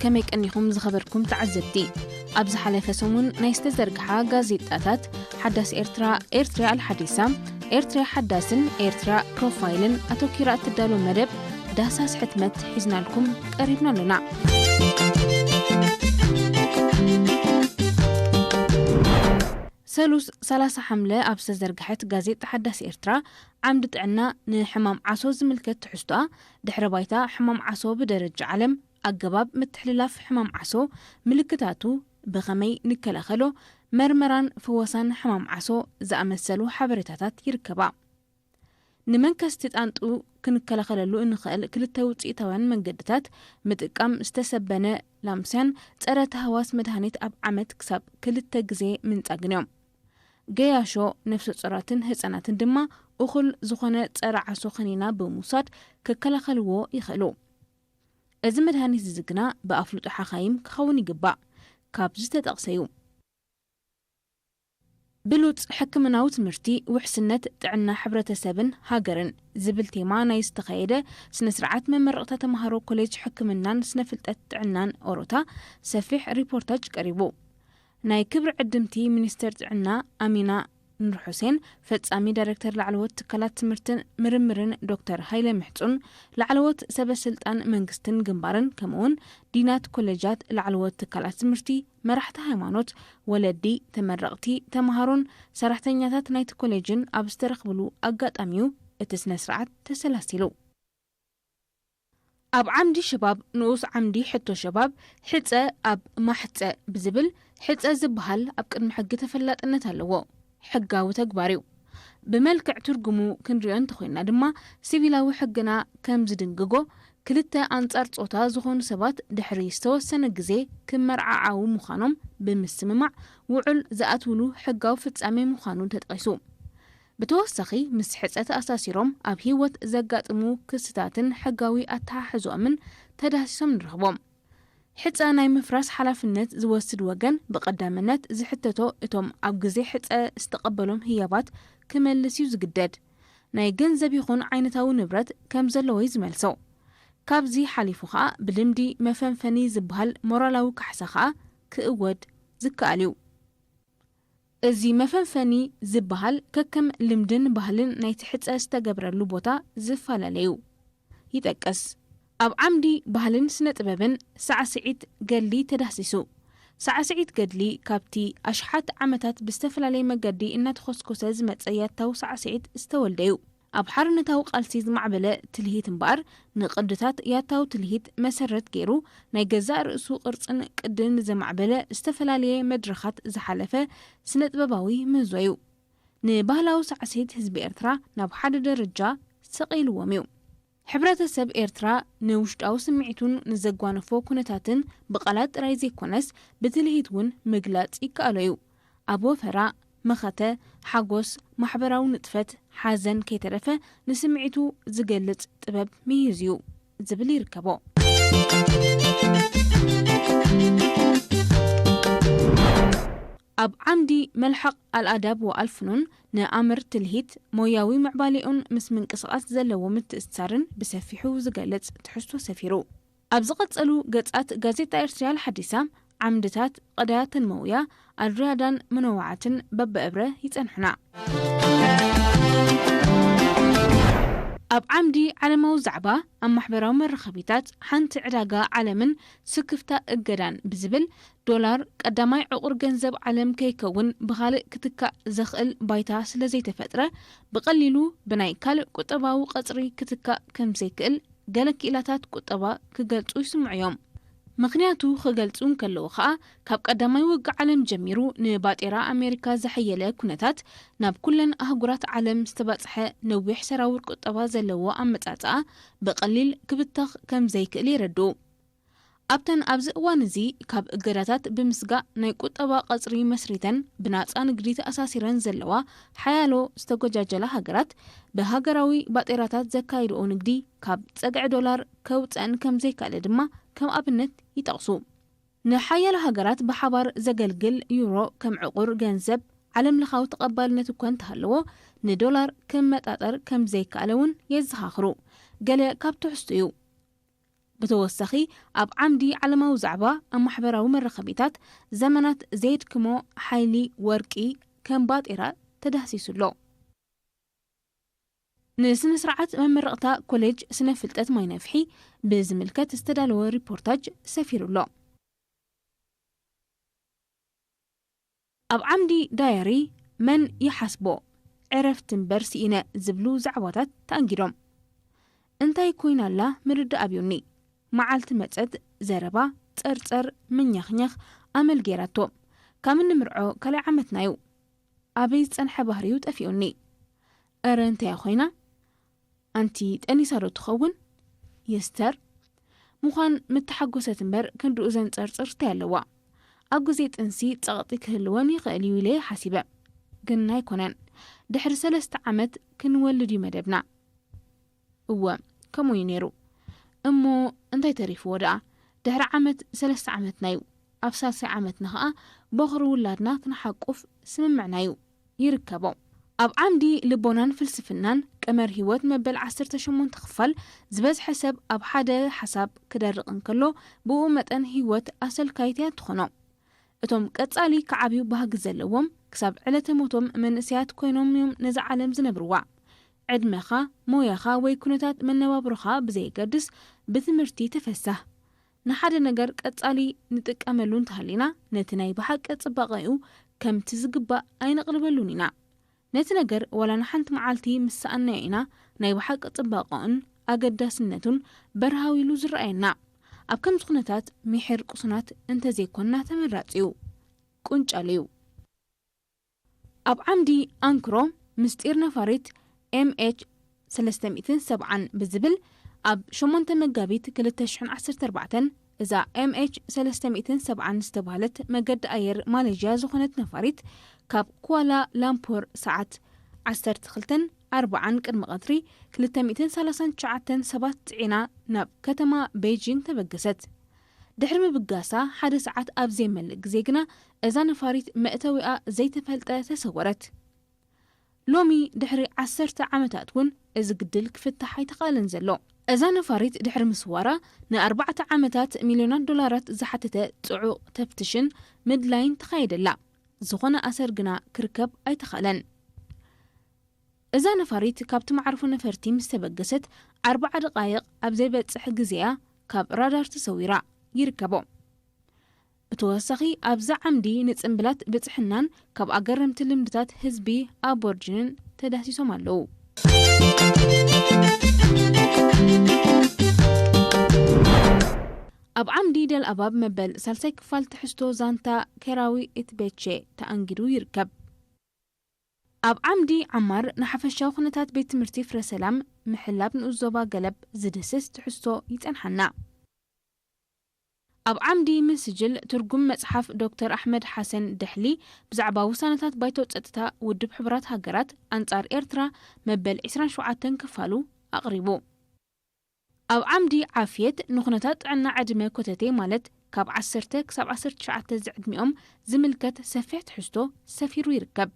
ከመይ ቀኒኹም ዝኸበርኩም ተዓዘብቲ? ኣብ ዝሓለፈ ሰሙን ናይ ዝተዘርግሓ ጋዜጣታት ሓዳስ ኤርትራ፣ ኤርትራ ኣልሓዲሳ፣ ኤርትራ ሓዳስን ኤርትራ ፕሮፋይልን ኣተኪራ እትዳሎ መደብ ዳህሳስ ሕትመት ሒዝናልኩም ቀሪብና ኣለና። ሰሉስ ሰላሳ ሓምለ ኣብ ዝተዘርግሐት ጋዜጣ ሓዳስ ኤርትራ ዓምዲ ጥዕና ንሕማም ዓሶ ዝምልከት ትሕዝቶኣ ድሕረ ባይታ ሕማም ዓሶ ብደረጃ ዓለም ኣገባብ ምትሕልላፍ ሕማም ዓሶ ምልክታቱ ብኸመይ ንከላኸሎ መርመራን ፍወሳን ሕማም ዓሶ ዝኣመሰሉ ሓበሬታታት ይርከባ። ንመንከስቲ ጣንጡ ክንከላኸለሉ እንኽእል ክልተ ውፅኢታውያን መንገድታት ምጥቃም ዝተሰበነ ላምስያን ፀረ ተህዋስ መድሃኒት ኣብ ዓመት ክሳብ ክልተ ግዜ ምንፃግን እዮም። ገያሾ ነፍሰ ጾራትን ህጻናትን ድማ እኹል ዝኾነ ጸረ ዓሶ ከኒና ብምውሳድ ክከላኸልዎ ይኽእሉ። እዚ መድሃኒት እዚ ግና ብኣፍልጦ ሓኻይም ክኸውን ይግባእ። ካብ ዝተጠቕሰ እዩ። ብሉጽ ሕክምናዊ ትምህርቲ ውሕስነት ጥዕና ሕብረተሰብን ሃገርን ዝብል ቴማ ናይ ዝተኻየደ ስነ ስርዓት መመረቕታ ተምሃሮ ኮሌጅ ሕክምናን ስነ ፍልጠት ጥዕናን ኦሮታ ሰፊሕ ሪፖርታጅ ቀሪቡ። ናይ ክብሪ ዕድምቲ ሚኒስተር ጥዕና ኣሚና ኑር ሑሴን፣ ፈጻሚ ዳይሬክተር ላዕለዎት ትካላት ትምህርትን ምርምርን ዶክተር ሃይለ ምሕጹን፣ ላዕለዎት ሰበ ስልጣን መንግስትን ግንባርን፣ ከምኡውን ዲናት ኮሌጃት፣ ላዕለዎት ትካላት ትምህርቲ፣ መራሕቲ ሃይማኖት፣ ወለዲ፣ ተመረቕቲ፣ ተምሃሮን ሰራሕተኛታት ናይቲ ኮሌጅን ኣብ ዝተረኽብሉ ኣጋጣሚ'ዩ እቲ ስነ ስርዓት ተሰላሲሉ። ኣብ ዓምዲ ሸባብ ንኡስ ዓምዲ ሕቶ ሸባብ፣ ሕጸ ኣብ ማሕጸ ብዝብል፣ ሕጸ ዝበሃል ኣብ ቅድሚ ሕጊ ተፈላጥነት ኣለዎ። ሕጋዊ ተግባር እዩ። ብመልክዕ ትርጉሙ ክንሪኦ እንተኾይና ድማ፣ ሲቪላዊ ሕግና ከም ዝድንግጎ፣ ክልተ ኣንጻር ጾታ ዝኾኑ ሰባት ድሕሪ ዝተወሰነ ግዜ ክመርዓዓዉ ምዃኖም ብምስምማዕ ውዑል ዝኣትውሉ ሕጋዊ ፍጻሜ ምዃኑ ተጠቒሱ። ብተወሳኺ፣ ምስ ሕጸ ተኣሳሲሮም ኣብ ህይወት ዘጋጥሙ ክስታትን ሕጋዊ ኣተሓሕዞኦምን ተዳህሲሶም ንረኽቦም። ሕጸ ናይ ምፍራስ ሓላፍነት ዝወስድ ወገን ብቐዳምነት ዝሕተቶ እቶም ኣብ ግዜ ሕጸ ዝተቐበሎም ህያባት ክመልስ እዩ ዝግደድ። ናይ ገንዘብ ይኹን ዓይነታዊ ንብረት ከም ዘለዎ እዩ ዝመልሶ። ካብዚ ሓሊፉ ኸኣ ብልምዲ መፈንፈኒ ዝበሃል ሞራላዊ ካሕሳ ኸኣ ክእወድ ዝከኣል እዩ። እዚ መፈንፈኒ ዝበሃል ከከም ልምድን ባህልን ናይቲ ሕጸ ዝተገብረሉ ቦታ ዝፈላለ እዩ። ይጠቅስ። ኣብ ዓምዲ ባህልን ስነ ጥበብን ሳዕስዒት ገድሊ ተዳህሲሱ። ሳዕስዒት ገድሊ ካብቲ ኣሽሓት ዓመታት ብዝተፈላለየ መገዲ እናተኾስኮሰ ዝመጸ ያታዊ ሳዕስዒት ዝተወልደ እዩ። ኣብ ሓርነታዊ ቃልሲ ዝማዕበለ ትልሂት እምበኣር፣ ንቕድታት ያታዊ ትልሂት መሰረት ገይሩ ናይ ገዛእ ርእሱ ቅርጽን ቅድን ዘማዕበለ ዝተፈላለየ መድረኻት ዝሓለፈ ስነ ጥበባዊ ምህዞ እዩ። ንባህላዊ ሳዕስዒት ህዝቢ ኤርትራ ናብ ሓደ ደረጃ ሰቒልዎም እዩ። ሕብረተሰብ ኤርትራ ንውሽጣዊ ስምዒቱን ንዘጓነፎ ኩነታትን ብቓላት ጥራይ ዘይኮነስ ብትልሂት እውን ምግላጽ ይከኣሎ እዩ። ኣብ ወፈራ፣ መኸተ፣ ሓጎስ፣ ማሕበራዊ ንጥፈት፣ ሓዘን ከይተረፈ ንስምዒቱ ዝገልጽ ጥበብ ምሂዝ እዩ ዝብል ይርከቦ። ኣብ ዓምዲ መልሓቕ ኣልኣዳብ ወኣልፍኑን ንኣምር ትልሂት ሞያዊ ምዕባሌኡን ምስ ምንቅስቓስ ዘለዎ ምትእስሳርን ብሰፊሑ ዝገልጽ ትሕዝቶ ሰፊሩ። ኣብ ዝቐጸሉ ገጻት ጋዜጣ ኤርትርያ ኣልሓዲሳ ዓምድታት ቀዳያትን መውያ ኣድርያዳን መነዋዕትን በብእብረ ይጸንሑና። ኣብ ዓምዲ ዓለማዊ ዛዕባ ኣብ ማሕበራዊ መራኸቢታት ሓንቲ ዕዳጋ ዓለምን ስክፍታ እገዳን ብዝብል ዶላር ቀዳማይ ዕቑር ገንዘብ ዓለም ከይከውን ብኻልእ ክትካእ ዘኽእል ባይታ ስለ ዘይተፈጥረ ብቐሊሉ ብናይ ካልእ ቁጠባዊ ቀጽሪ ክትካእ ከም ዘይክእል ገለ ክኢላታት ቁጠባ ክገልጹ ይስምዑ እዮም። ምኽንያቱ ክገልጹ እንከለዉ ኸኣ፣ ካብ ቀዳማይ ውግእ ዓለም ጀሚሩ ንባጤራ ኣሜሪካ ዘሐየለ ኩነታት ናብ ኩለን ኣህጉራት ዓለም ዝተባጽሐ ነዊሕ ሰራውር ቁጠባ ዘለዎ ኣመጻጽኣ ብቐሊል ክብተኽ ከም ዘይክእል የረድኡ። ኣብተን ኣብዚ እዋን እዚ ካብ እገዳታት ብምስጋእ ናይ ቁጠባ ቀጽሪ መስሪተን ብናጻ ንግዲ ተኣሳሲረን ዘለዋ ሓያሎ ዝተጎጃጀላ ሃገራት ብሃገራዊ ባጤራታት ዘካይድኦ ንግዲ ካብ ጸግዒ ዶላር ከውጸን ከም ዘይከኣለ ድማ ከም ኣብነት ይጠቕሱ። ንሓያሎ ሃገራት ብሓባር ዘገልግል ዩሮ ከም ዕቑር ገንዘብ ዓለም ለኻዊ ተቐባልነት እኳ እንተሃለዎ፣ ንዶላር ክመጣጠር ከም ዘይከኣለ እውን የዘኻኽሩ። ገለ ካብ ትሕዝቶ እዩ። ብተወሳኺ ኣብ ዓምዲ ዓለማዊ ዛዕባ ኣብ ማሕበራዊ መራኸቢታት ዘመናት ዘየድክሞ ሓይሊ ወርቂ ከም ባጤራ ተዳህሲሱ ኣሎ። ንስነ ስርዓት መመረቕታ ኮሌጅ ስነ ፍልጠት ማይ ነፍሒ ብዝምልከት ዝተዳለወ ሪፖርታጅ ሰፊሩ ኣሎ። ኣብ ዓምዲ ዳየሪ መን ይሓስቦ ዕረፍቲ እምበር ስኢነ ዝብሉ ዛዕባታት ተኣንጊዶም። እንታይ ኮይና ኣላ ምርዳእ ኣብዩኒ። መዓልቲ መጸት ዘረባ ጸርጸር ምኛኽኛኽ ኣመል ገይራቶ። ካብ እንምርዖ ካልኣይ ዓመትና እዩ። ኣበይ ዝጸንሐ ባህሪኡ ጠፊኡኒ። እረ እንታያ ኮይና ኣንቲ ጠኒሳ ዶ ትኸውን? የስተር ምዃን ምተሓጎሰት እምበር ክንድኡ ዘንጸርጽር እንታይ ኣለዋ? ኣብ ግዜ ጥንሲ ጸቕጢ ክህልወን ይኽእል እዩ ኢለ ሓሲበ። ግን ኣይኮነን። ድሕሪ ሰለስተ ዓመት ክንወልድ እዩ መደብና። እወ፣ ከምኡ እዩ ነይሩ። እሞ እንታይ ተሪፍዎ ደኣ? ድሕሪ ዓመት ሰለስተ ዓመትና እዩ። ኣብ ሳልሳይ ዓመትና ኸኣ ቦኽሪ ውላድና ክንሓቁፍ ስምምዕና እዩ። ይርከቦ። ኣብ ዓምዲ ልቦናን ፍልስፍናን ቀመር ህይወት መበል ዓሰርተ ሸሞንተ ክፋል ዝበዝሐ ሰብ ኣብ ሓደ ሓሳብ ክደርቕ እንከሎ ብኡ መጠን ህይወት ኣሰልካይት እያ ትኾኖ። እቶም ቀጻሊ ክዓብዩ ባህጊ ዘለዎም ክሳብ ዕለተ ሞቶም መንእሰያት ኮይኖም እዮም ነዛ ዓለም ዝነብርዋ። ዕድመኻ፣ ሞያኻ ወይ ኩነታት መነባብሮኻ ብዘየገድስ ብትምህርቲ ተፈሳህ። ንሓደ ነገር ቀጻሊ ንጥቀመሉ እንተሃሊና ነቲ ናይ ብሓቂ ጽባቐኡ ከምቲ ዝግባእ ኣይነቕርበሉን ኢና። ነቲ ነገር ዋላ ንሓንቲ መዓልቲ ምስ ሰኣናዮ ኢና ናይ ብሓቂ ጽባቐኡን ኣገዳስነቱን በርሃው ኢሉ ዝረኣየና። ኣብ ከምዚ ኩነታት ምሒር ቅሱናት እንተዘይኮንና ተመራጺ እዩ። ቁንጫሉ እዩ። ኣብ ዓምዲ ኣንክሮ ምስጢር ነፋሪት ኤምኤች ሰለስተ ሚእትን ሰብዓን ብዝብል ኣብ ሸሞንተ መጋቢት ክልተ ሽሕን ዓሰርተ ኣርባዕተን እዛ ኤምኤች ሰለስተ ሚእትን ሰብዓን ዝተባህለት መገዲ ኣየር ማሌዥያ ዝኾነት ነፋሪት ካብ ኩዋላ ላምፖር ሰዓት ዓሰርተ ክልተን ኣርባዓን ቅድሚ ቀትሪ ክልተ ሚእትን ሰላሳን ትሽዓተን ሰባት ጽዒና ናብ ከተማ ቤይጂንግ ተበገሰት። ድሕሪ ምብጋሳ ሓደ ሰዓት ኣብ ዘይመልእ ግዜ ግና እዛ ነፋሪት መእተዊኣ ዘይተፈልጠ ተሰወረት። ሎሚ ድሕሪ ዓሰርተ ዓመታት እውን እዚ ግድል ክፍታሕ ኣይተኻእለን ዘሎ። እዛ ነፋሪት ድሕሪ ምስዋራ ንኣርባዕተ ዓመታት ሚልዮናት ዶላራት ዝሓተተ ጽዑቕ ተፍትሽን ምድላይን ተኻየደላ። ዝኾነ ኣሰር ግና ክርከብ ኣይተኻእለን። እዛ ነፋሪት ካብቲ መዓርፎ ነፈርቲ ምስ ተበገሰት ኣርባዓ ደቓይቕ ኣብ ዘይበጽሕ ግዜያ ካብ ራዳር ተሰዊራ ይርከቦ። ብተወሳኺ ኣብዛ ዓምዲ ንጽምብላት ብጽሕናን ካብ ኣገረምቲ ልምድታት ህዝቢ ኣቦርጅንን ተዳሲሶም ኣለዉ። ኣብ ዓምዲ ደልኣባብ መበል ሳልሳይ ክፋል ትሕዝቶ ዛንታ ኬራዊ ኢትቤቼ ተኣንጊዱ ይርከብ። ኣብ ዓምዲ ዓማር ንሓፈሻዊ ኩነታት ቤት ትምህርቲ ፍረ ሰላም ምሕላብ ንኡስ ዞባ ገለብ ዝድህስስ ትሕዝቶ ይጸንሓና። ኣብ ዓምዲ ምስጅል ትርጉም መጽሓፍ ዶክተር ኣሕመድ ሓሰን ደሕሊ ብዛዕባ ውሳነታት ባይቶ ጸጥታ ውድብ ሕቡራት ሃገራት ኣንጻር ኤርትራ መበል ዕስራን ሸውዓተን ክፋሉ ኣቕሪቡ። ኣብ ዓምዲ ዓፍየት ንኹነታት ጥዕና ዕድመ ኮተቴ ማለት ካብ ዓሰርተ ክሳብ ዓሰርተ ትሽዓተ ዝዕድሚኦም ዝምልከት ሰፊሕ ትሕዝቶ ሰፊሩ ይርከብ።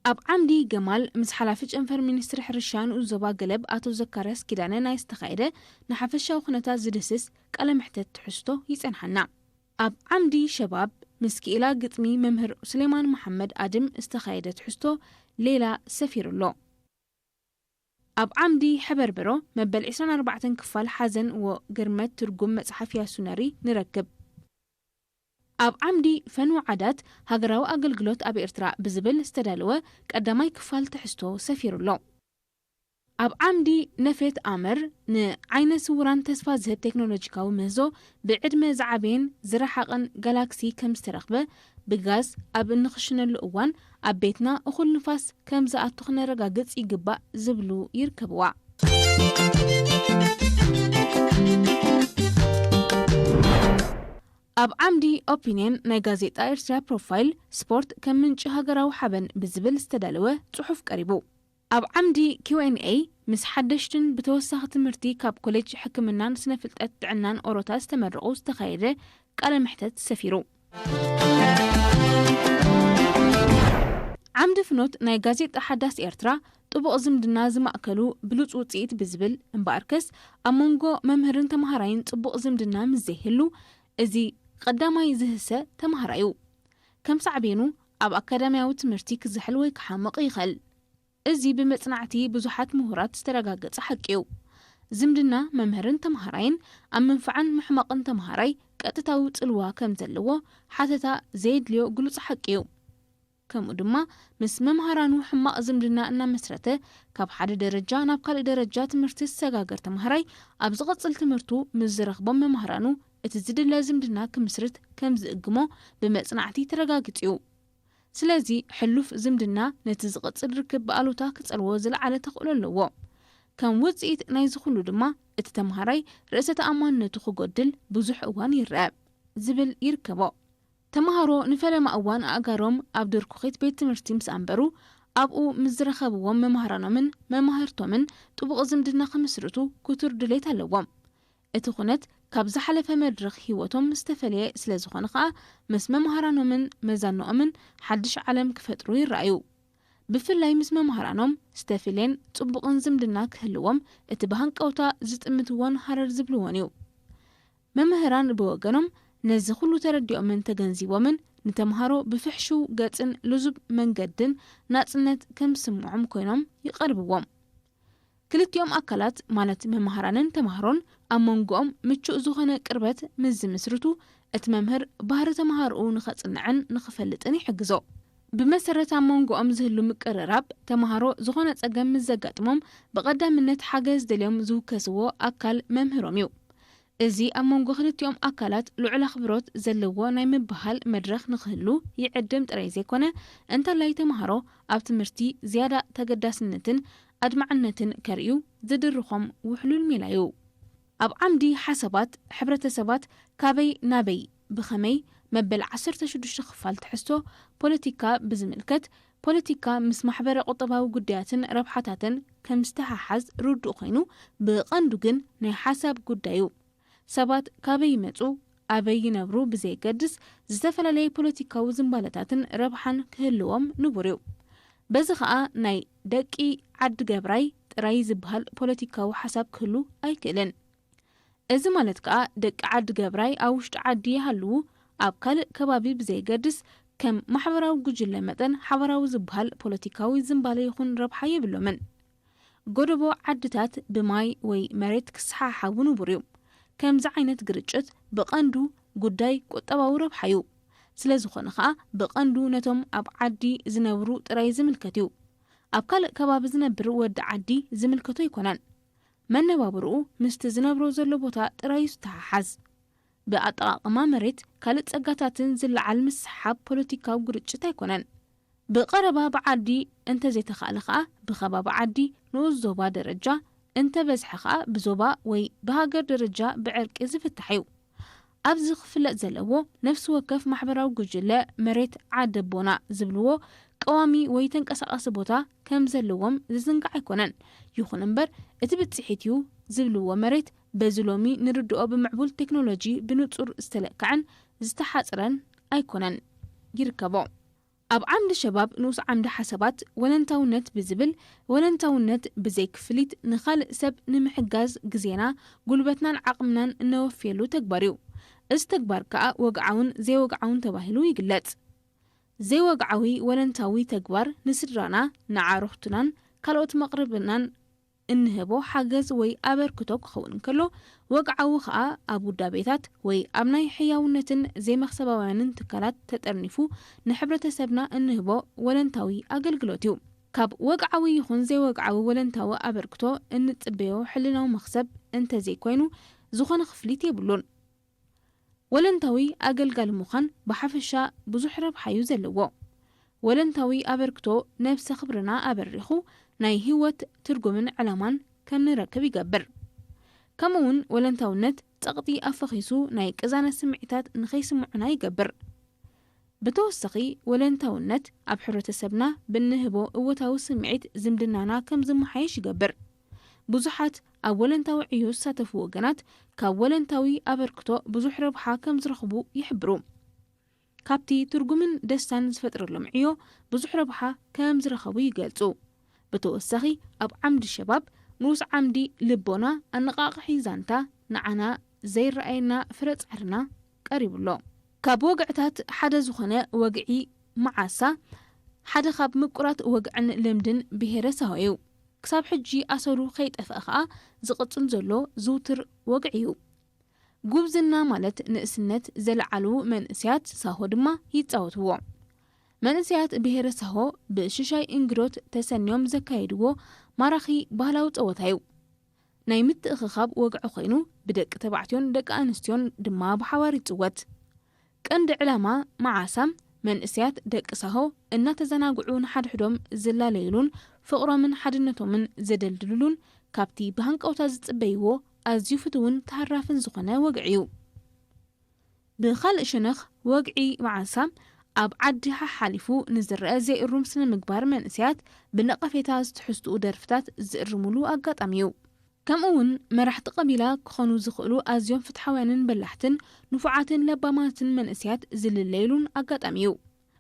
ኣብ ዓምዲ ገማል ምስ ሓላፊ ጨንፈር ሚኒስትሪ ሕርሻ ንኡስ ዞባ ገለብ ኣቶ ዘካርያስ ኪዳነ ናይ ዝተኻየደ ንሓፈሻዊ ኩነታት ዝድህስስ ቃለ መሕተት ትሕዝቶ ይጸንሓና። ኣብ ዓምዲ ሸባብ ምስ ክኢላ ግጥሚ መምህር ሱሌማን መሓመድ ኣድም ዝተኻየደ ትሕዝቶ ሌላ ሰፊሩ ኣሎ። ኣብ ዓምዲ ሕበርብሮ መበል ዕስራን ኣርባዕተን ክፋል ሓዘን ወግርመት ትርጉም መጽሓፍ ያሱ ነሪ ንረክብ። ኣብ ዓምዲ ፈንው ዓዳት ሃገራዊ ኣገልግሎት ኣብ ኤርትራ ብዝብል ዝተዳለወ ቀዳማይ ክፋል ትሕዝቶ ሰፊሩ ኣሎ። ኣብ ዓምዲ ነፌት ኣመር ንዓይነ ስውራን ተስፋ ዝህብ ቴክኖሎጂካዊ ምህዞ ብዕድመ ዝዓበየን ዝረሓቐን ጋላክሲ ከም ዝተረኽበ ብጋዝ ኣብ እንኽሽነሉ እዋን ኣብ ቤትና እኹል ንፋስ ከም ዝኣቱ ክነረጋግጽ ይግባእ ዝብሉ ይርከብዋ። ኣብ ዓምዲ ኦፒንየን ናይ ጋዜጣ ኤርትራ ፕሮፋይል ስፖርት ከም ምንጪ ሃገራዊ ሓበን ብዝብል ዝተዳለወ ጽሑፍ ቀሪቡ። ኣብ ዓምዲ ኪው ኤን ኤ ምስ ሓደሽትን ብተወሳኺ ትምህርቲ ካብ ኮሌጅ ሕክምናን ስነ ፍልጠት ጥዕናን ኦሮታ ዝተመረቑ ዝተኻየደ ቃለ መሕተት ሰፊሩ። ዓምዲ ፍኖት ናይ ጋዜጣ ሓዳስ ኤርትራ ጥቡቕ ዝምድና ዝማእከሉ ብሉጽ ውጽኢት ብዝብል እምበኣርከስ፣ ኣብ መንጎ መምህርን ተመሃራይን ጽቡቕ ዝምድና ምስ ዘይህሉ፣ እዚ ቀዳማይ ዝህሰ ተመሃራይ እዩ። ከም ሳዕቤኑ፣ ኣብ ኣካዳሚያዊ ትምህርቲ ክዝሕል ወይ ክሓምቕ ይኽእል። እዚ ብመጽናዕቲ ብዙሓት ምሁራት ዝተረጋገጸ ሓቂ እዩ። ዝምድና መምህርን ተመሃራይን ኣብ ምንፋዕን ምሕማቕን ተመሃራይ ቀጥታዊ ጽልዋ ከም ዘለዎ ሓተታ ዘየድልዮ ግሉጽ ሓቂ እዩ። ከምኡ ድማ፣ ምስ መምሃራኑ ሕማቕ ዝምድና እናመስረተ፣ ካብ ሓደ ደረጃ ናብ ካልእ ደረጃ ትምህርቲ ዝሰጋገር ተመሃራይ፣ ኣብ ዝቕጽል ትምህርቱ ምስ ዝረኽቦም መምሃራኑ እቲ ዝድለ ዝምድና ክምስርት ከም ዝእግሞ ብመጽናዕቲ ተረጋጊጹ እዩ። ስለዚ፣ ሕሉፍ ዝምድና ነቲ ዝቕጽል ርክብ ብኣሉታ ክጸልዎ ዝለዓለ ተኽእሎ ኣለዎ። ከም ውጽኢት ናይዚ ኩሉ ድማ፣ እቲ ተመሃራይ ርእሰ ተኣማንነቱ ክጎድል ብዙሕ እዋን ይረአ ዝብል ይርከቦ። ተመሃሮ ንፈለማ እዋን ኣእጋሮም ኣብ ድርኩኺት ቤት ትምህርቲ ምስ ኣንበሩ፣ ኣብኡ ምስ ዝረኸብዎም መምሃራኖምን መማህርቶምን ጥቡቕ ዝምድና ክምስርቱ ክቱር ድሌት ኣለዎም። እቲ ኩነት ካብ ዝሓለፈ መድረኽ ህይወቶም ዝተፈለየ ስለ ዝኾነ ከኣ፣ ምስ መምሃራኖምን መዛንኦምን ሓድሽ ዓለም ክፈጥሩ ይረኣዩ። ብፍላይ ምስ መምሃራኖም፣ ዝተፍሌን ጽቡቕን ዝምድና ክህልዎም እቲ ብሃንቀውታ ዝጥምትዎን ሃረር ዝብልዎን እዩ። መምህራን ብወገኖም፣ ነዚ ኩሉ ተረዲኦምን ተገንዚቦምን፣ ንተምሃሮ ብፍሕሹው ገጽን ልዙብ መንገድን ናጽነት ከም ዝስምዖም ኮይኖም ይቐርብዎም። ክልቲኦም ኣካላት፣ ማለት መምሃራንን ተምሃሮን፣ ኣብ መንጎኦም ምቹእ ዝኾነ ቅርበት ምስ ዝምስርቱ፣ እቲ መምህር ባህሪ ተምሃሮኡ ንኸጽንዕን ንኽፈልጥን ይሕግዞ። ብመሰረት ኣብ መንጎኦም ዝህሉ ምቅርራብ፣ ተምሃሮ ዝኾነ ጸገም ምስ ዘጋጥሞም፣ ብቐዳምነት ሓገዝ ደልዮም ዝውከስዎ ኣካል መምህሮም እዩ። እዚ ኣብ መንጎ ክልቲኦም ኣካላት ልዑል ኣኽብሮት ዘለዎ ናይ ምብህሃል መድረኽ ንኽህሉ ይዕድም ጥራይ ዘይኮነ፣ እንተላይ ተምሃሮ ኣብ ትምህርቲ ዝያዳ ተገዳስነትን ኣድማዕነትን ከርእዩ ዝድርኾም ውሕሉል ሜላ እዩ። ኣብ ዓምዲ ሓሳባት፣ ሕብረተሰባት ካበይ ናበይ ብኸመይ መበል ዓሰርተ ሽዱሽተ ክፋል ትሕዝቶ ፖለቲካ ብዝምልከት፣ ፖለቲካ ምስ ማሕበረ ቁጠባዊ ጉዳያትን ረብሓታትን ከም ዝተሓሓዝ ርዱእ ኮይኑ፣ ብቐንዱ ግን ናይ ሓሳብ ጉዳይ እዩ። ሰባት ካበይ ይመጹ፣ ኣበይ ይነብሩ ብዘየገድስ፣ ዝተፈላለየ ፖለቲካዊ ዝንባለታትን ረብሓን ክህልዎም ንቡር እዩ። በዚ ኸኣ ናይ ደቂ ዓዲ ገብራይ ጥራይ ዝበሃል ፖለቲካዊ ሓሳብ ክህሉ ኣይክእልን። እዚ ማለት ከኣ፣ ደቂ ዓዲ ገብራይ ኣብ ውሽጢ ዓዲ ይሃልዉ፣ ኣብ ካልእ ከባቢ ብዘየገድስ፣ ከም ማሕበራዊ ጉጅለ መጠን ሓባራዊ ዝበሃል ፖለቲካዊ ዝንባለ ይኹን ረብሓ የብሎምን። ጎደቦ ዓድታት ብማይ ወይ መሬት ክሰሓሓቡ ንቡር እዩ። ከምዚ ዓይነት ግርጭት ብቐንዱ ጉዳይ ቁጠባዊ ረብሓ እዩ። ስለ ዝኾነ ኸኣ፣ ብቐንዱ ነቶም ኣብ ዓዲ ዝነብሩ ጥራይ ዝምልከት እዩ። ኣብ ካልእ ከባቢ ዝነብር ወዲ ዓዲ ዝምልከቶ ኣይኮነን። መነባብርኡ ምስቲ ዝነብሮ ዘሎ ቦታ ጥራይ እዩ ዝተሓሓዝ። ብኣጠቓቕማ መሬት፣ ካልእ ጸጋታትን ዝለዓል ምስሓብ ፖለቲካዊ ግርጭት ኣይኮነን። ብቐረባ ብዓዲ እንተዘይተኻእለ ኸኣ፣ ብኸባቢ ዓዲ፣ ንኡስ ዞባ ደረጃ፣ እንተበዝሐ ኸኣ ብዞባ ወይ ብሃገር ደረጃ ብዕርቂ ዝፍታሕ እዩ። ኣብዚ ክፍለጥ ዘለዎ፣ ነፍሲ ወከፍ ማሕበራዊ ጉጅለ መሬት ዓደቦና ዝብልዎ ቀዋሚ ወይ ተንቀሳቓሲ ቦታ ከም ዘለዎም ዝዝንጋዕ ኣይኮነን። ይኹን እምበር፣ እቲ ብጽሒት እዩ ዝብልዎ መሬት በዚ ሎሚ ንርድኦ ብምዕቡል ቴክኖሎጂ ብንጹር ዝተለክዐን ዝተሓጽረን ኣይኮነን ይርከቦ። ኣብ ዓምዲ ሸባብ ንኡስ ዓምዲ ሓሳባት ወለንታውነት ብዝብል፣ ወለንታውነት ብዘይ ክፍሊት ንኻልእ ሰብ ንምሕጋዝ ግዜና፣ ጉልበትናን ዓቕምናን እነወፍየሉ ተግባር እዩ። እዚ ተግባር ከኣ ወግዓውን ዘይወግዓውን ተባሂሉ ይግለጽ። ዘይወግዓዊ ወለንታዊ ተግባር ንስድራና፣ ንዓርኹትናን ካልኦት መቕርብናን እንህቦ ሓገዝ ወይ ኣበርክቶ ክኸውን እንከሎ፣ ወግዓዊ ኸኣ ኣብ ውዳቤታት ወይ ኣብ ናይ ሕያውነትን ዘይመኽሰባውያንን ትካላት ተጠርኒፉ ንሕብረተሰብና እንህቦ ወለንታዊ ኣገልግሎት እዩ። ካብ ወግዓዊ ይኹን ዘይወግዓዊ ወለንታዊ ኣበርክቶ እንጽበዮ ሕልናዊ መኽሰብ እንተዘይኮይኑ፣ ዝኾነ ክፍሊት የብሉን። ወለንታዊ ኣገልጋሊ ምዃን ብሓፈሻ ብዙሕ ረብሓ እዩ ዘለዎ። ወለንታዊ ኣበርክቶ ነብሰ ክብርና ኣበሪኹ፣ ናይ ህይወት ትርጉምን ዕላማን ከም ንረክብ ይገብር። ከምኡውን ወለንታውነት ጸቕጢ ኣፈኺሱ ናይ ቅዛነት ስምዒታት ንኸይስምዑና ይገብር። ብተወሳኺ፣ ወለንታውነት ኣብ ሕብረተሰብና ብንህቦ እወታዊ ስምዒት ዝምድናና ከም ዝመሓየሽ ይገብር። ብዙሓት ኣብ ወለንታዊ ዕዮ ዝሳተፉ ወገናት ካብ ወለንታዊ ኣበርክቶ ብዙሕ ረብሓ ከም ዝረኽቡ ይሕብሩ። ካብቲ ትርጉምን ደስታን ዝፈጥረሎም ዕዮ ብዙሕ ረብሓ ከም ዝረኸቡ ይገልጹ። ብተወሳኺ ኣብ ዓምዲ ሸባብ ንኡስ ዓምዲ ልቦና ኣነቓቕሒ ዛንታ ንዓና ዘይረኣየና ፍረ ጻዕርና ቀሪቡ ኣሎ። ካብ ወግዕታት ሓደ ዝኾነ ወግዒ መዓሳ ሓደ ካብ ምቁራት ወግዕን ልምድን ብሄረ ሳሆ እዩ። ክሳብ ሕጂ ኣሰሩ ከይጠፍአ ከኣ ዝቕጽል ዘሎ ዝውቱር ወግዒ እዩ። ጉብዝና ማለት ንእስነት ዘለዓሉ መንእሰያት ሳሆ ድማ ይጻወትዎ። መንእሰያት ብሄረ ሳሆ ብሽሻይ እንግዶት ተሰንዮም ዘካየድዎ ማራኺ ባህላዊ ጸወታ እዩ። ናይ ምትእኽኻብ ወግዒ ኮይኑ ብደቂ ተባዕትዮን ደቂ ኣንስትዮን ድማ ብሓባር ይጽወት። ቀንዲ ዕላማ መዓሳ መንእሰያት ደቂ ሳሆ እናተዘናግዑ ንሓድሕዶም ዝላለዩሉን ፍቕሮምን ሓድነቶምን ዘደልድሉሉን ካብቲ ብሃንቀውታ ዝጽበይዎ ኣዝዩ ፍትውን ተሃራፍን ዝኾነ ወግዒ እዩ። ብኻልእ ሸነኽ ወግዒ መዓሳ ኣብ ዓዲ ሓሓሊፉ ንዝረአ ዘይእሩም ስነ ምግባር መንእሰያት ብነቐፌታ ዝተሕዝትኡ ደርፍታት ዝእርሙሉ ኣጋጣሚ እዩ። ከምኡ እውን መራሕቲ ቀቢላ ክኾኑ ዝኽእሉ ኣዝዮም ፍትሓውያንን በላሕትን ንፉዓትን ለባማትን መንእሰያት ዝልለዩሉን ኣጋጣሚ እዩ።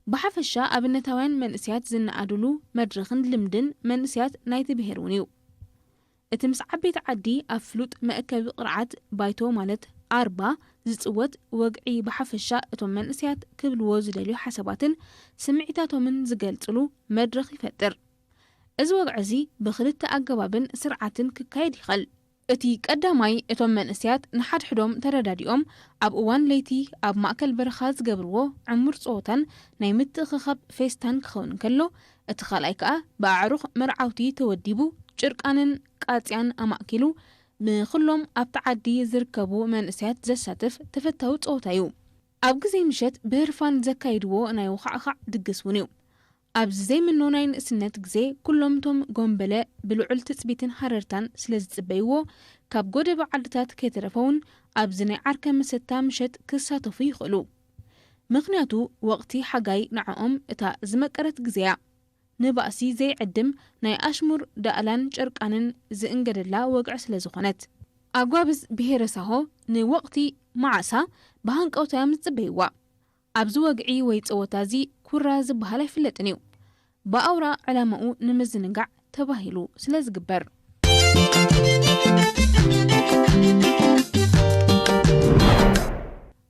ብሓፈሻ ኣብነታውያን መንእሰያት ዝነኣዱሉ መድረኽን ልምድን መንእሰያት ናይቲ ብሄር እውን እዩ። እቲ ምስ ዓበይቲ ዓዲ ኣብ ፍሉጥ መእከቢ ቅርዓት ባይቶ ማለት ኣርባ ዝጽወት ወግዒ ብሓፈሻ እቶም መንእሰያት ክብልዎ ዝደልዩ ሓሳባትን ስምዒታቶምን ዝገልጽሉ መድረኽ ይፈጥር። እዚ ወግዒ እዚ ብኽልተ ኣገባብን ስርዓትን ክካየድ ይኽእል። እቲ ቀዳማይ እቶም መንእሰያት ንሓድሕዶም ተረዳዲኦም ኣብ እዋን ለይቲ ኣብ ማእከል በረኻ ዝገብርዎ ዕሙር ጸወታን ናይ ምትእኽኻብ ፌስታን ክኸውን እንከሎ እቲ ካልኣይ ከኣ ብኣዕሩኽ መርዓውቲ ተወዲቡ ጭርቃንን ቃጽያን ኣማእኪሉ ንኹሎም ኣብቲ ዓዲ ዝርከቡ መንእሰያት ዘሳትፍ ተፈታዊ ጸወታ እዩ። ኣብ ግዜ ምሸት ብህርፋን ዘካይድዎ ናይ ውኻዕኻዕ ድግስ እውን እዩ። ኣብዚ ዘይምኖ ናይ ንእስነት ግዜ ኩሎም እቶም ጎንበለ ብልዑል ትጽቢትን ሃረርታን ስለ ዝጽበይዎ ካብ ጎደበ ዓድታት ከይተረፈ እውን ኣብዚ ናይ ዓርከ መሰታ ምሸት ክሳተፉ ይኽእሉ። ምኽንያቱ ወቕቲ ሓጋይ ንዕኦም እታ ዝመቀረት ግዜ እያ። ንባእሲ ዘይዕድም ናይ ኣሽሙር ዳእላን ጨርቃንን ዝእንገደላ ወግዒ ስለ ዝኾነት። ኣጓብዝ ብሄረ ሳሆ ንወቕቲ መዓሳ ብሃንቀውታ እዮም ዝጽበይዋ። ኣብዚ ወግዒ ወይ ጸወታ እዚ ኩራ ዝበሃል ኣይፍለጥን እዩ። ብኣውራ ዕላማኡ ንምዝንጋዕ ተባሂሉ ስለ ዝግበር።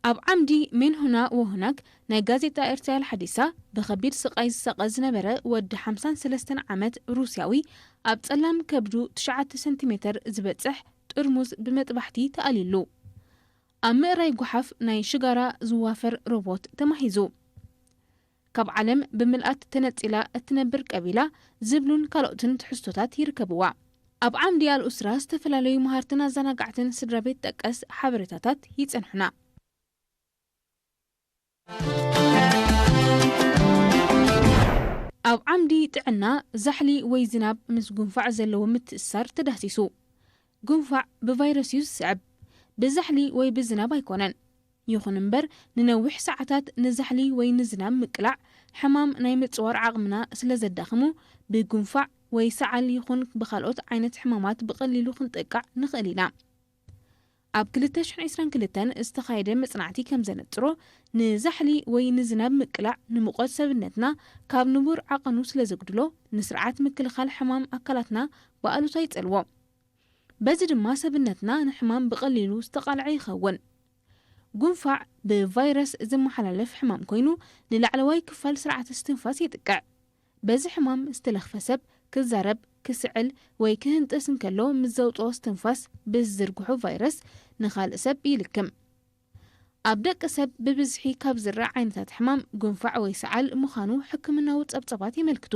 ኣብ ዓምዲ ሜንሁና ወሁናክ ናይ ጋዜጣ ኤርትራ ሓዲሳ ብኸቢድ ስቓይ ዝሳቐ ዝነበረ ወዲ ሓምሳን ሰለስተን ዓመት ሩስያዊ ኣብ ጸላም ከብዱ ትሽዓተ ሰንቲሜተር ዝበጽሕ ጥርሙዝ ብመጥባሕቲ ተኣልዩሉ። ኣብ ምእራይ ጓሓፍ ናይ ሽጋራ ዝዋፈር ሮቦት ተማሂዙ። ካብ ዓለም ብምልኣት ተነጺላ እትነብር ቀቢላ ዝብሉን ካልኦትን ትሕዝቶታት ይርከብዋ። ኣብ ዓምዲ ኣልኡስራ ዝተፈላለዩ መሃርትን ኣዘናጋዕትን ስድራ ቤት ጠቀስ ሓበሬታታት ይጸንሑና። ኣብ ዓምዲ ጥዕና ዛሕሊ ወይ ዝናብ ምስ ጉንፋዕ ዘለዎ ምትእስሳር ተዳህሲሱ። ጉንፋዕ ብቫይረስ እዩ ዝስዕብ፣ ብዛሕሊ ወይ ብዝናብ ኣይኮነን። ይኹን እምበር ንነዊሕ ሰዓታት ንዛሕሊ ወይ ንዝናብ ምቅላዕ ሕማም ናይ ምጽዋር ዓቕምና ስለ ዘዳኽሙ ብጉንፋዕ ወይ ሰዓል ይኹን ብኻልኦት ዓይነት ሕማማት ብቐሊሉ ክንጥቃዕ ንኽእል ኢና። ኣብ ክልተ ሽሕን ዕስራን ክልተን ዝተኻየደ መጽናዕቲ ከም ዘነጽሮ ንዛሕሊ ወይ ንዝናብ ምቅላዕ ንሙቐት ሰብነትና ካብ ንቡር ዓቐኑ ስለ ዘጉድሎ ንስርዓት ምክልኻል ሕማም ኣካላትና ብኣሉታ ይጸልዎ። በዚ ድማ ሰብነትና ንሕማም ብቐሊሉ ዝተቓልዐ ይኸውን። ጉንፋዕ ብቫይረስ ዝመሓላለፍ ሕማም ኮይኑ ንላዕለዋይ ክፋል ስርዓተ እስትንፋስ የጥቅዕ። በዚ ሕማም ዝተለኽፈ ሰብ ክዛረብ፣ ክስዕል ወይ ክህንጥስ እንከሎ ምስ ዘውፅኦ እስትንፋስ ብዝዝርግሑ ቫይረስ ንኻልእ ሰብ ይልክም። ኣብ ደቂ ሰብ ብብዝሒ ካብ ዝረኣ ዓይነታት ሕማም ጉንፋዕ ወይ ሰዓል ምዃኑ ሕክምናዊ ጸብጸባት የመልክቱ።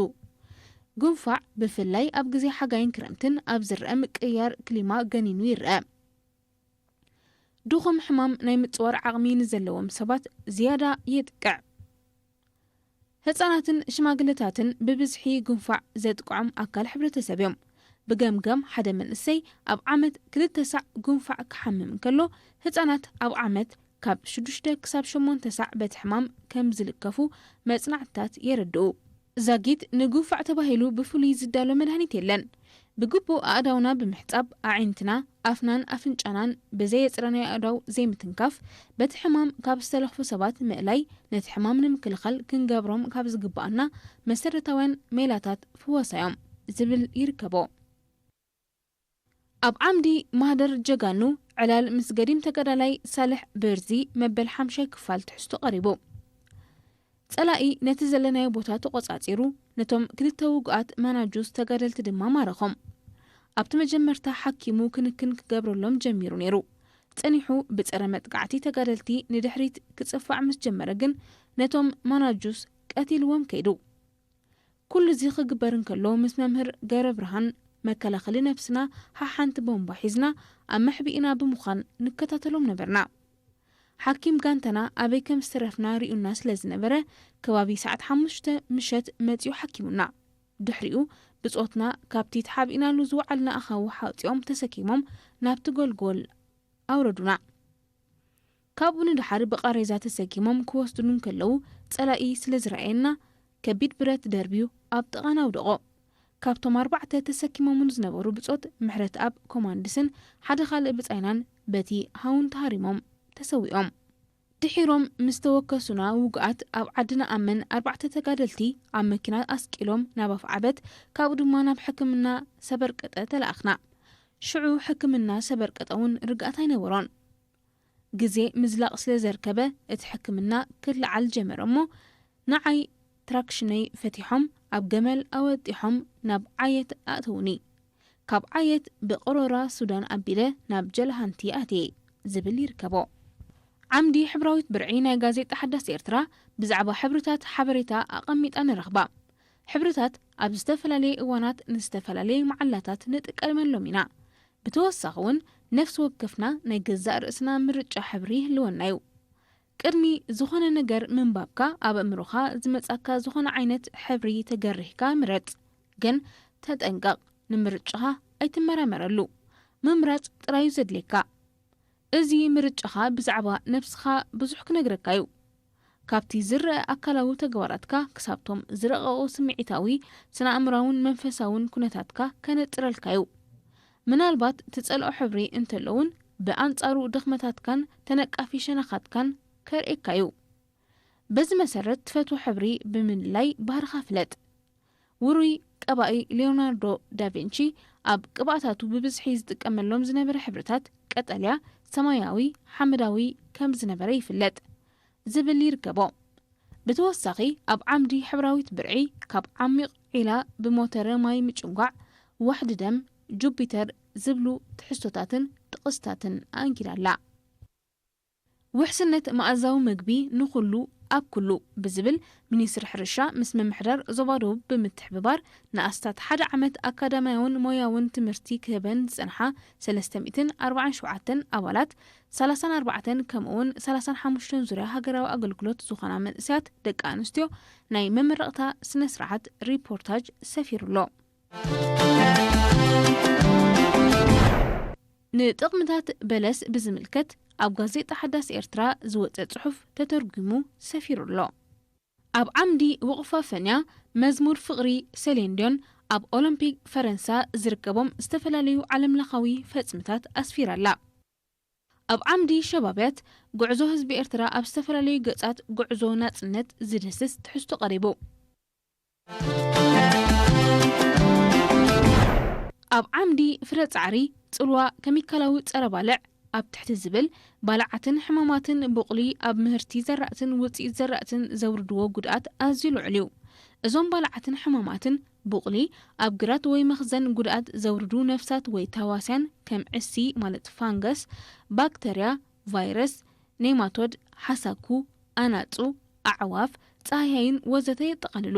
ጉንፋዕ ብፍላይ ኣብ ግዜ ሓጋይን ክረምትን ኣብ ዝረአ ምቅይያር ክሊማ ገኒኑ ይረአ። ድኹም ሕማም ናይ ምጽዋር ዓቕሚ ንዘለዎም ሰባት ዝያዳ የጥቅዕ። ህጻናትን ሽማግለታትን ብብዝሒ ጉንፋዕ ዘጥቅዖም ኣካል ሕብረተሰብ እዮም። ብገምጋም ሓደ መንእሰይ ኣብ ዓመት ክልተ ሳዕ ጉንፋዕ ክሓምም እንከሎ ህጻናት ኣብ ዓመት ካብ ሽዱሽተ ክሳብ ሸሞንተ ሳዕ በቲ ሕማም ከም ዝልከፉ መጽናዕትታት የረድኡ። ዛጊት ንጉንፋዕ ተባሂሉ ብፍሉይ ዝዳሎ መድሃኒት የለን። ብግቡእ ኣእዳውና ብምሕጻብ ኣዒንትና፣ ኣፍናን ኣፍንጫናን ብዘየጽረናዮ ኣእዳው ዘይምትንካፍ በቲ ሕማም ካብ ዝተለኽፉ ሰባት ምእላይ ነቲ ሕማም ንምክልኻል ክንገብሮም ካብ ዝግብኣና መሰረታውያን ሜላታት ፍወሳ እዮም። ዝብል ይርከቦ። ኣብ ዓምዲ ማህደር ጀጋኑ ዕላል ምስ ገዲም ተጋዳላይ ሳልሕ በርዚ መበል ሓምሻይ ክፋል ትሕዝቶ ቀሪቡ። ጸላኢ ነቲ ዘለናዮ ቦታ ተቖጻጺሩ፣ ነቶም ክልተ ውጉኣት መናጁስ ተጋደልቲ ድማ ማረኾም። ኣብቲ መጀመርታ ሓኪሙ ክንክን ክገብረሎም ጀሚሩ ነይሩ። ጸኒሑ ብጸረ መጥቃዕቲ ተጋደልቲ ንድሕሪት ክጽፋዕ ምስ ጀመረ ግን ነቶም መናጁስ ቀቲልዎም ከይዱ። ኩሉ እዚ ክግበር እንከሎ ምስ መምህር ገብረብርሃን መከላኸሊ ነብስና ሓሓንቲ ቦምባ ሒዝና ኣብ መሕቢእና ብምዃን ንከታተሎም ነበርና። ሓኪም ጋንታና ኣበይ ከም ዝተረፍና ሪኡና ስለ ዝነበረ ከባቢ ሰዓት ሓሙሽተ ምሸት መጺኡ ሓኪሙና። ድሕሪኡ ብጾትና ካብቲ ተሓቢእናሉ ዝወዓልና ኣኻውሕ ኣውጺኦም ተሰኪሞም ናብቲ ጎልጎል ኣውረዱና። ካብኡ ንደሓር ብቓሬዛ ተሰኪሞም ክወስዱን ከለዉ ጸላኢ ስለ ዝረኣየና ከቢድ ብረት ደርብዩ ኣብ ጥቓና ኣውደቖ። ካብቶም ኣርባዕተ ተሰኪሞምን ዝነበሩ ብጾት ምሕረትኣብ ኮማንድስን ሓደ ካልእ ብጻይናን በቲ ሃውን ተሃሪሞም ተሰዊኦም። ድሒሮም ምስ ተወከሱና ውጉኣት ኣብ ዓድና ኣመን ኣርባዕተ ተጋደልቲ ኣብ መኪና ኣስቂሎም ናብ ኣፍዓበት፣ ካብኡ ድማ ናብ ሕክምና ሰበርቀጠ ተለኣኽና። ሽዑ ሕክምና ሰበርቀጠ እውን ርግኣት ኣይነበሮን። ግዜ ምዝላቕ ስለ ዘርከበ እቲ ሕክምና ክለዓል ጀመረ እሞ ንዓይ ትራክሽነይ ፈቲሖም ኣብ ገመል ኣወጢሖም ናብ ዓየት ኣእተውኒ። ካብ ዓየት ብቆሮራ ሱዳን ኣቢለ ናብ ጀልሃንቲ ኣትየ ዝብል ይርከቦ። ዓምዲ ሕብራዊት ብርዒ ናይ ጋዜጣ ሓዳስ ኤርትራ ብዛዕባ ሕብርታት ሓበሬታ ኣቐሚጣ ንረኽባ። ሕብርታት ኣብ ዝተፈላለየ እዋናት ንዝተፈላለየ መዓላታት ንጥቀመሎም ኢና። ብተወሳኺ እውን ነፍሲ ወከፍና ናይ ገዛእ ርእስና ምርጫ ሕብሪ ይህልወና እዩ። ቅድሚ ዝኾነ ነገር ምንባብካ ኣብ ኣእምሮኻ ዝመጻካ ዝኾነ ዓይነት ሕብሪ ተገሪህካ ምረጽ። ግን ተጠንቀቕ፣ ንምርጫኻ ኣይትመራመረሉ። ምምራጽ ጥራዩ ዘድልየካ። እዚ ምርጫኻ ብዛዕባ ነብስኻ ብዙሕ ክነግረካ እዩ። ካብቲ ዝረአ ኣካላዊ ተግባራትካ ክሳብቶም ዝረቐቑ ስምዒታዊ፣ ስነ-ኣእምራውን መንፈሳውን ኩነታትካ ከነጽረልካ እዩ። ምናልባት ትጸልኦ ሕብሪ እንተሎ እውን ብኣንጻሩ ድኽመታትካን ተነቃፊ ሸነኻትካን ከርእየካ እዩ። በዚ መሰረት ትፈትዎ ሕብሪ ብምልላይ ባህርኻ ፍለጥ። ውሩይ ቀባኢ ሊዮናርዶ ዳቪንቺ ኣብ ቅብኣታቱ ብብዝሒ ዝጥቀመሎም ዝነበረ ሕብርታት ቀጠልያ፣ ሰማያዊ፣ ሓመዳዊ ከም ዝነበረ ይፍለጥ ዝብል ይርከቦ። ብተወሳኺ ኣብ ዓምዲ ሕብራዊት ብርዒ ካብ ዓሚቕ ዒላ ብሞተረ ማይ ምጭንጓዕ፣ ዋሕዲ ደም፣ ጁፒተር ዝብሉ ትሕዝቶታትን ጥቕስታትን ኣንጊዳ ኣላ። ውሕስነት መኣዛዊ መግቢ ንኹሉ ኣብ ኩሉ ብዝብል ሚኒስትሪ ሕርሻ ምስ ምምሕዳር ዞባ ደቡብ ብምትሕብባር ንኣስታት ሓደ ዓመት ኣካዳሚያውን ሞያውን ትምህርቲ ክህበን ዝጸንሓ ሰለስተ ሚእትን ኣርባዓን ሸውዓተን ኣባላት፣ ሰላሳን ኣርባዕተን ከምኡውን ሰላሳን ሓሙሽተን ዙርያ ሃገራዊ ኣገልግሎት ዝኾና መንእሰያት ደቂ ኣንስትዮ ናይ መመረቕታ ስነ ስርዓት ሪፖርታጅ ሰፊሩ ኣሎ። ንጥቕምታት በለስ ብዝምልከት ኣብ ጋዜጣ ሓዳስ ኤርትራ ዝወጸ ጽሑፍ ተተርጒሙ ሰፊሩ ኣሎ። ኣብ ዓምዲ ውቕፋ ፈንያ መዝሙር ፍቕሪ ሴሌንዲዮን ኣብ ኦሎምፒክ ፈረንሳ ዝርከቦም ዝተፈላለዩ ዓለምለኻዊ ፈጽምታት ኣስፊራ ኣላ። ኣብ ዓምዲ ሸባብያት ጉዕዞ ህዝቢ ኤርትራ ኣብ ዝተፈላለዩ ገጻት ጉዕዞ ናጽነት ዝድህስስ ትሕዝቶ ቀሪቡ። ኣብ ዓምዲ ፍረ ጻዕሪ ጽልዋ ከሚካላዊ ጸረ ባልዕ ኣብ ትሕቲ ዝብል ባልዓትን ሕማማትን ቡቕሊ ኣብ ምህርቲ ዘራእትን ውጽኢት ዘራእትን ዘውርድዎ ጉድኣት ኣዝዩ ልዑል እዩ። እዞም ባልዓትን ሕማማትን ቡቕሊ ኣብ ግራት ወይ መኽዘን ጉድኣት ዘውርዱ ነፍሳት ወይ ታዋስያን ከም ዕሲ ማለት ፋንገስ፣ ባክተርያ፣ ቫይረስ፣ ኔማቶድ፣ ሓሳኩ፣ ኣናጹ፣ ኣዕዋፍ፣ ጻህያይን ወዘተ የጠቓልሉ።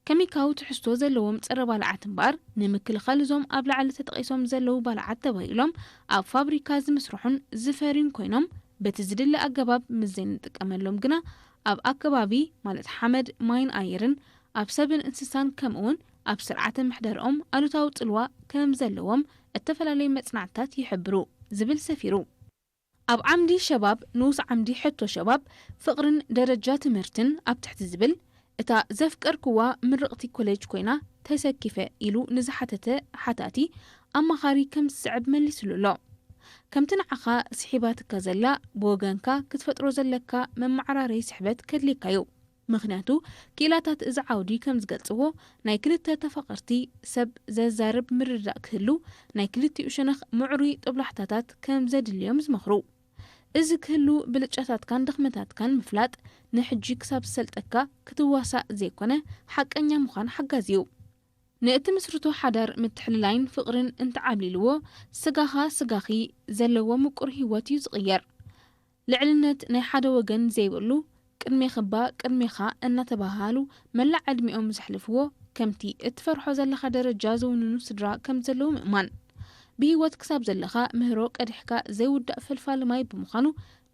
ከሚካዊ ትሕዝቶ ዘለዎም ጸረ ባልዓት እምበኣር ንምክልኻል እዞም ኣብ ላዕሊ ተጠቒሶም ዘለዉ ባልዓት ተባሂሎም ኣብ ፋብሪካ ዝምስርሑን ዝፈርዩን ኮይኖም በቲ ዝድለ ኣገባብ ምስ ዘይንጥቀመሎም ግና ኣብ ኣከባቢ ማለት ሓመድ፣ ማይን ኣየርን ኣብ ሰብን እንስሳን ከምኡውን ኣብ ስርዓተ ምሕደርኦም ኣሉታዊ ጽልዋ ከም ዘለዎም እተፈላለዩ መጽናዕትታት ይሕብሩ ዝብል ሰፊሩ። ኣብ ዓምዲ ሸባብ ንኡስ ዓምዲ ሕቶ ሸባብ ፍቕርን ደረጃ ትምህርትን ኣብ ትሕቲ ዝብል እታ ዘፍቀርክዋ ምርቕቲ ኮሌጅ ኮይና ተሰኪፈ ኢሉ ንዝሓተተ ሓታቲ ኣማኻሪ ከም ዝስዕብ መሊስሉ ኣሎ። ከምቲ ንዓኻ ስሒባትካ ዘላ ብወገንካ ክትፈጥሮ ዘለካ መመዓራረይ ስሕበት ከድልየካ እዩ። ምኽንያቱ፣ ክኢላታት እዚ ዓውዲ ከም ዝገልጽዎ፣ ናይ ክልተ ተፋቐርቲ ሰብ ዘዛርብ ምርድዳእ ክህሉ፣ ናይ ክልቲኡ ሸነኽ ምዕሩይ ጦብላሕታታት ከም ዘድልዮም ዝመኽሩ። እዚ ክህሉ፣ ብልጫታትካን ድኽመታትካን ምፍላጥ፣ ንሕጂ ክሳብ ዝሰልጠካ ክትዋሳእ ዘይኮነ፣ ሓቀኛ ምዃን ሓጋዚ እዩ። ንእትምስርቶ ሓዳር ምትሕልላይን ፍቕርን እንተዓብሊልዎ፣ ስጋኻ ስጋኺ ዘለዎ ምቁር ህይወት እዩ ዝቕየር። ልዕልነት ናይ ሓደ ወገን ዘይብሉ፣ ቅድሜኽባ ቅድሜኻ እናተባሃሃሉ መላእ ዕድሚኦም ዘሕልፍዎ፣ ከምቲ እትፈርሖ ዘለኻ ደረጃ ዝውንኑ ስድራ ከም ዘለዉ ምእማን። ብህይወት ክሳብ ዘለኻ ምህሮ ቀዲሕካ ዘይውዳእ ፈልፋሊ ማይ ብምዃኑ፣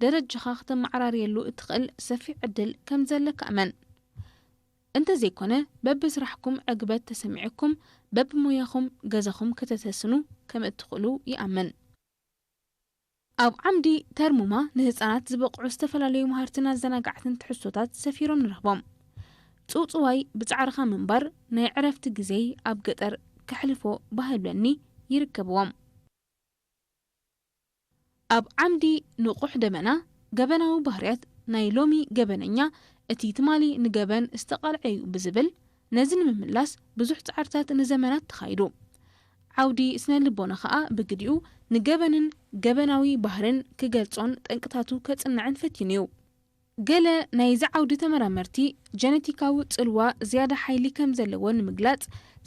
ደረጃኻ ከተመዓራርየሉ እትኽእል ሰፊሕ ዕድል ከም ዘለካ እመን። እንተዘይኮነ፣ በብስራሕኩም ዕግበት ተሰሚዑኩም፣ በብሞያኹም ገዛኹም ከተተስኑ ከም እትኽእሉ ይኣምን። ኣብ ዓምዲ ተርሙማ ንህጻናት ዝበቕዑ ዝተፈላለዩ መሃርትን ኣዘናጋዕትን ትሕዝቶታት ሰፊሮም ንረኽቦም። ጽውጽዋይ ብጻዕርኻ ምንባር፣ ናይ ዕረፍቲ ግዜይ ኣብ ገጠር ከሕልፎ ባህልበኒ ይርከብዎም። ኣብ ዓምዲ ንቑሕ ደበና፣ ገበናዊ ባህርያት ናይ ሎሚ ገበነኛ እቲ ትማሊ ንገበን ዝተቓልዐ እዩ ብዝብል፣ ነዚ ንምምላስ ብዙሕ ጻዕርታት ንዘመናት ተኻይዱ። ዓውዲ ስነ ልቦና ኸኣ ብግዲኡ ንገበንን ገበናዊ ባህርን ክገልጾን ጠንቅታቱ ከጽንዕን ፈቲኑ እዩ። ገለ ናይዚ ዓውዲ ተመራመርቲ፣ ጀነቲካዊ ጽልዋ ዝያዳ ሓይሊ ከም ዘለዎ ንምግላጽ፣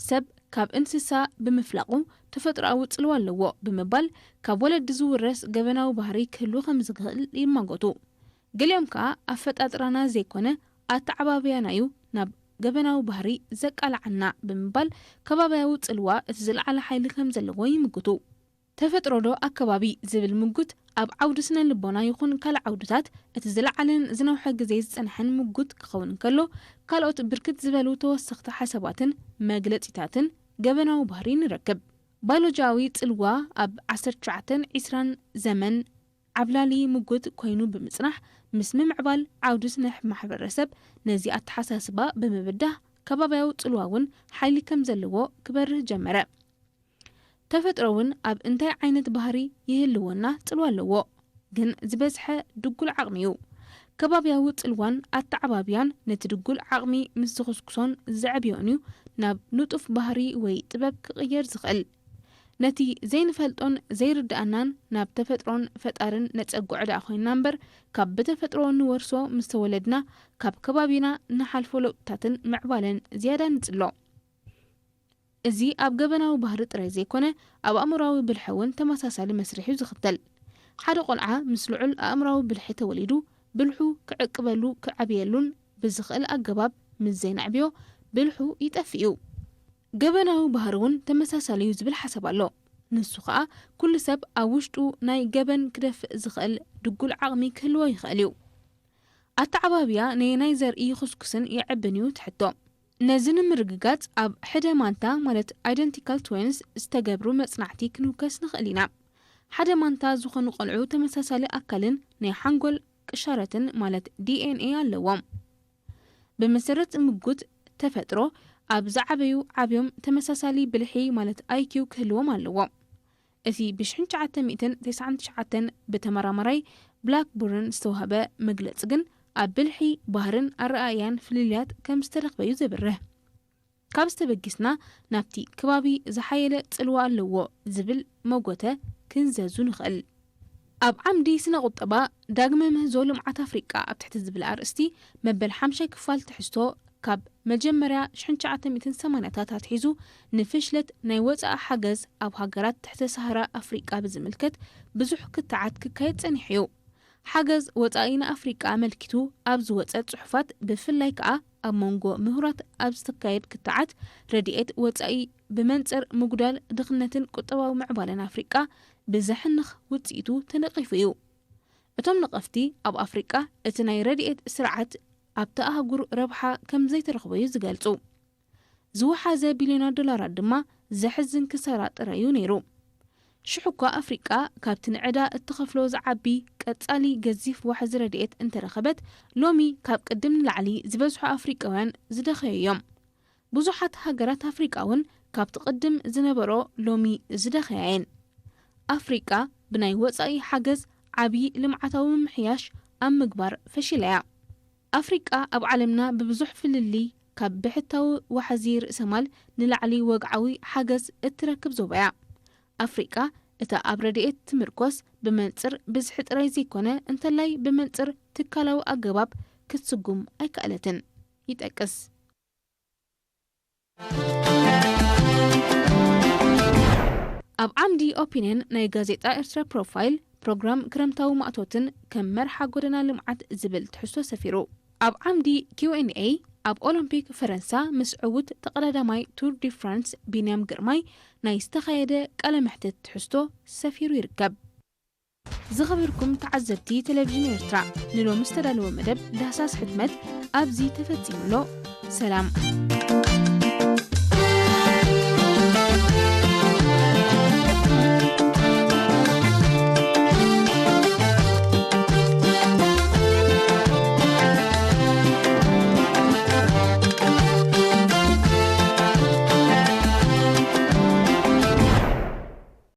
ሰብ ካብ እንስሳ ብምፍላቑ ተፈጥሮኣዊ ጽልዋ ኣለዎ ብምባል፣ ካብ ወለዲ ዝውረስ ገበናዊ ባህሪ ክህሉ ከም ዝኽእል ይማጎቱ። ገሊኦም ከኣ፣ ኣፈጣጥራና ዘይኮነ፣ ኣተዓባብያና'ዩ ናብ ገበናዊ ባህሪ ዘቃልዓና ብምባል፣ ከባብያዊ ጽልዋ እቲ ዝለዓለ ሓይሊ ከም ዘለዎ ይምጉቱ። ተፈጥሮዶ ኣከባቢ ዝብል ምጉት ኣብ ዓውዲ ስነ ልቦና ይኹን ካልእ ዓውድታት እቲ ዝለዓለን ዝነውሐ ግዜ ዝጸንሐን ምጉት ክኸውን እንከሎ፣ ካልኦት ብርክት ዝበሉ ተወሰኽቲ ሓሳባትን መግለጺታትን ገበናዊ ባህሪ ንረክብ። ባዮሎጂያዊ ጽልዋ ኣብ ዓሰርተ ትሽዓተን ዕስራን ዘመን ዓብላሊ ምጉት ኮይኑ ብምጽናሕ፣ ምስ ምምዕባል ዓውዲ ስነ ማሕበረሰብ ነዚ ኣተሓሳስባ ብምብዳህ፣ ከባብያዊ ጽልዋ እውን ሓይሊ ከም ዘለዎ ክበርህ ጀመረ። ተፈጥሮ እውን ኣብ እንታይ ዓይነት ባህሪ ይህልወና ጽልዋ ኣለዎ፣ ግን ዝበዝሐ ድጉል ዓቕሚ እዩ። ከባብያዊ ጽልዋን ኣተዓባብያን ነቲ ድጉል ዓቕሚ ምስ ዝኹስኩሶን ዘዕብዮን እዩ ናብ ንጡፍ ባህሪ ወይ ጥበብ ክቕየር ዝኽእል። ነቲ ዘይንፈልጦን ዘይርድኣናን ናብ ተፈጥሮን ፈጣርን ነጸግዖ ደኣ ኮይንና እምበር፣ ካብ ብተፈጥሮ ንወርሶ ምስ ተወለድና፣ ካብ ከባቢና ንሓልፎ ለውጥታትን ምዕባለን ዝያዳ ንጽሎ። እዚ ኣብ ገበናዊ ባህሪ ጥራይ ዘይኮነ፣ ኣብ ኣእምሮኣዊ ብልሒ እውን ተመሳሳሊ መስርሕ እዩ ዝኽተል። ሓደ ቆልዓ ምስ ልዑል ኣእምሮኣዊ ብልሒ ተወሊዱ፣ ብልሑ ክዕቅበሉ ክዓብየሉን ብዝኽእል ኣገባብ ምስ ዘይነዕብዮ፣ ብልሑ ይጠፍእ እዩ። ገበናዊ ባህሪ እውን ተመሳሳሊ እዩ ዝብል ሓሳብ ኣሎ። ንሱ ኸኣ፣ ኩሉ ሰብ ኣብ ውሽጡ ናይ ገበን ክደፍእ ዝኽእል ድጉል ዓቕሚ ክህልዎ ይኽእል እዩ። ኣተዓባብያ ነየናይ ዘርኢ ይኹስኩስን የዕብን እዩ ትሕቶ። ነዚ ንምርግጋጽ ኣብ ሕደ ማንታ ማለት ኣይደንቲካል ትዊንስ ዝተገብሩ መጽናዕቲ ክንውከስ ንኽእል ኢና። ሓደ ማንታ ዝኾኑ ቆልዑ ተመሳሳሊ ኣካልን ናይ ሓንጎል ቅሻረትን ማለት ዲ ኤን ኤ ኣለዎም። ብመሰረት ምጉት ተፈጥሮ ኣብ ዝዓበዩ ዓብዮም ተመሳሳሊ ብልሒ ማለት ኣይ ኪው ክህልዎም ኣለዎ። እቲ ብ ሽሕን ትሽዓተ ሚእትን ተስዓን ትሽዓተን ብተመራማራይ ብላክቡርን ዝተዋህበ መግለጺ ግን ኣብ ብልሒ፣ ባህርን ኣረኣእያን ፍልልያት ከም ዝተረኽበ እዩ ዘብርህ። ካብዚ ተበጊስና ናብቲ ከባቢ ዝሓየለ ጽልዋ ኣለዎ ዝብል መጎተ ክንዘዙ ንኽእል። ኣብ ዓምዲ ስነ ቁጠባ ዳግመ ምህዞ ልምዓት ኣፍሪቃ ኣብ ትሕቲ ዝብል ኣርእስቲ መበል ሓምሻይ ክፋል ትሕዝቶ ካብ መጀመርያ ሽሕን ትሽዓተ ሚእትን ሰማንያታት ኣትሒዙ ንፍሽለት ናይ ወጻኢ ሓገዝ ኣብ ሃገራት ትሕተ ሰሃራ ኣፍሪቃ ብዝምልከት ብዙሕ ክትዓት ክካየድ ጸኒሑ እዩ። ሓገዝ ወጻኢ ንኣፍሪቃ ኣመልኪቱ ኣብ ዝወጸ ጽሑፋት ብፍላይ ከኣ ኣብ መንጎ ምሁራት ኣብ ዝተካየድ ክትዓት ረድኤት ወጻኢ ብመንጽር ምጉዳል ድኽነትን ቁጠባዊ ምዕባለን ኣፍሪቃ ብዘሕንኽ ውጽኢቱ ተነቒፉ እዩ። እቶም ነቐፍቲ ኣብ ኣፍሪቃ እቲ ናይ ረድኤት ስርዓት ኣብቲ ኣህጉር ረብሓ ከም ዘይተረኽቦ እዩ ዝገልጹ። ዝወሓዘ ቢልዮናት ዶላራት ድማ ዘሕዝን ክሳራ ጥራይ እዩ ነይሩ። ሽሕ እኳ ኣፍሪቃ ካብቲ ንዕዳ እትኸፍሎ ዝዓቢ ቀጻሊ ገዚፍ ዋሕዚ ረድኤት እንተረኸበት፣ ሎሚ ካብ ቅድም ንላዕሊ ዝበዝሑ ኣፍሪቃውያን ዝደኸዩ እዮም። ብዙሓት ሃገራት ኣፍሪቃ እውን ካብቲ ቅድም ዝነበሮ ሎሚ ዝደኸያ እየን። ኣፍሪቃ ብናይ ወጻኢ ሓገዝ ዓቢ ልምዓታዊ ምምሕያሽ ኣብ ምግባር ፈሺላ እያ። ኣፍሪቃ ኣብ ዓለምና ብብዙሕ ፍልልይ ካብ ብሕታዊ ዋሕዚ ርእሰ ማል ንላዕሊ ወግዓዊ ሓገዝ እትረክብ ዞባ እያ። ኣፍሪቃ እታ ኣብ ረድኤት ትምርኮስ ብመንጽር ብዝሒ ጥራይ ዘይኮነ እንተላይ ብመንጽር ትካላዊ ኣገባብ ክትስጉም ኣይከኣለትን። ይጠቅስ። ኣብ ዓምዲ ኦፒንየን ናይ ጋዜጣ ኤርትራ ፕሮፋይል ፕሮግራም ክረምታዊ ማእቶትን ከም መርሓ ጎደና ልምዓት ዝብል ትሕዝቶ ሰፊሩ። ኣብ ዓምዲ ኪው ኤን ኤ ኣብ ኦሎምፒክ ፈረንሳ ምስ ዕውት ተቐዳዳማይ ቱር ዲ ፍራንስ ቢንያም ግርማይ ናይ ዝተኻየደ ቃለ መሕትት ትሕዝቶ ሰፊሩ ይርከብ። ዝኸበርኩም ተዓዘብቲ ቴሌቪዥን ኤርትራ፣ ንሎሚ ዝተዳለወ መደብ ዳህሳስ ሕትመት ኣብዚ ተፈጺሙ ኣሎ። ሰላም።